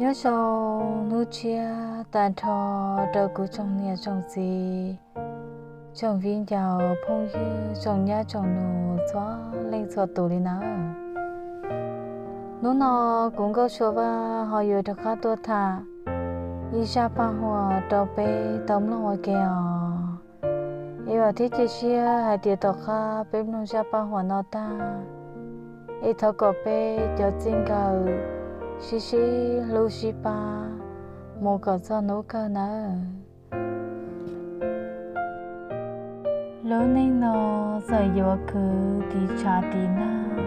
Nyob zoo hnub tshiab tag nrho rau kuv tsoom niam tsoom txiv, tsoom viv ncaus phooj ywg, tsoom nyab tsoom nus txhua leej txhua tus li nawb. Hnub no kuv Nkauj Sua Vaj ho yuav rov qab tuaj tham ib zaj paj huam rau peb tau mloog ua ke os. Es vam thiab cia siab hais tias tom qab peb mloog zaj paj huam no tag, es thov kom peb cov txij nkawm sib sib hlub sib pab mus kom txog hnub kawg nawb. Lub neej no txawm yuav khwv tiv tshav tiv nag,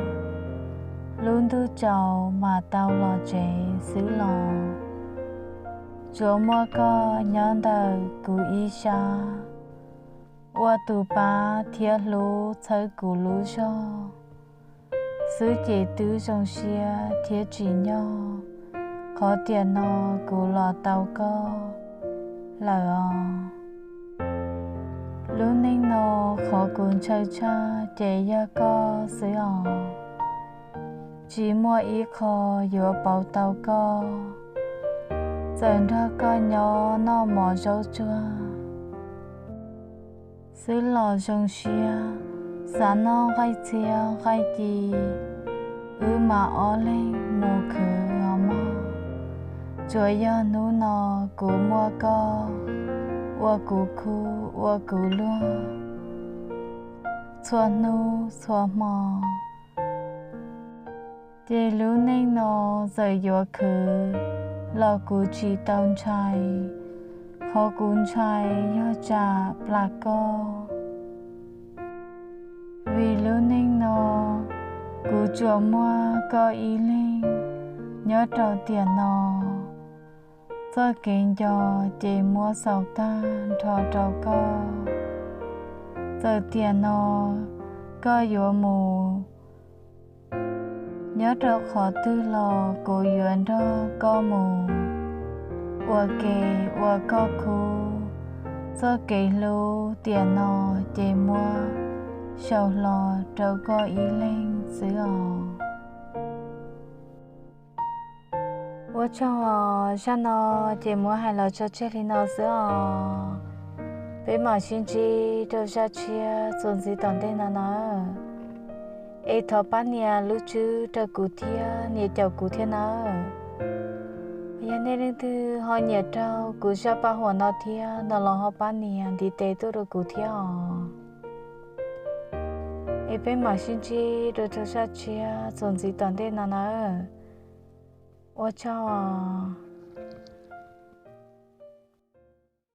lub ntuj tsaus mas tau los tsev xwb los, tsuas muaj koj nyob ntawm kuv ib sab, ua tus pab thiab hlub txhawb kuv lub zog xwb ces twb zoo siab thiab tsim nyog qhov tiam no kuv los tau koj lawm os. Lub neej no qhov kuv ntshaw tshaj ces yog koj xwb os. Tsis muaj ib qho yuav pauv tau koj, txawm nrog koj nyob noj mov zaub tsuag xwb los zoo siab, xav noj nqaij txhiab nqaij ci, wb mas ob leeg mus khwv os mog. Tsuas yog hnub no kuv muaj koj ua kuv khub ua kuv luag txhua hnub txhua hmo, ces lub neej no txawm yuav khwv los kuv tsis tau ntshai. Qhov kuv ntshai yog tsam plam koj, vim lub neej no kuv tsuas muaj koj ib leeg nyob rau tiam no. Txoj kev nco ces muab xaus tag nrho rau koj. Txawm tiam no koj yuav mus nyob rau qhov twg los kuv yuav nrog koj mus ua ke ua koj khub. Txoj kev hlub tiam no ces muab xaus hlo rau koj ib leeg xwb os. Ua tsaug os, zaj no ces muab hais los tso tseg li no xwb os. Peb mam sib ntsib rau zaj tshiab txuas ntxiv tom ntej no nawb. Es thov pab nias lub tswb rau kuv thiab nias caum kuv thiab nawb. Yog nej leej twg ho nyiam raug kuv zaj paj huam no thiab no los ho pab nias ntiv tes tuaj rau kuv thiab os. Es peb mam sib ntsib rau rau zaj tshiab txuas ntxiv tom ntej no nawb. Ua tsaug os.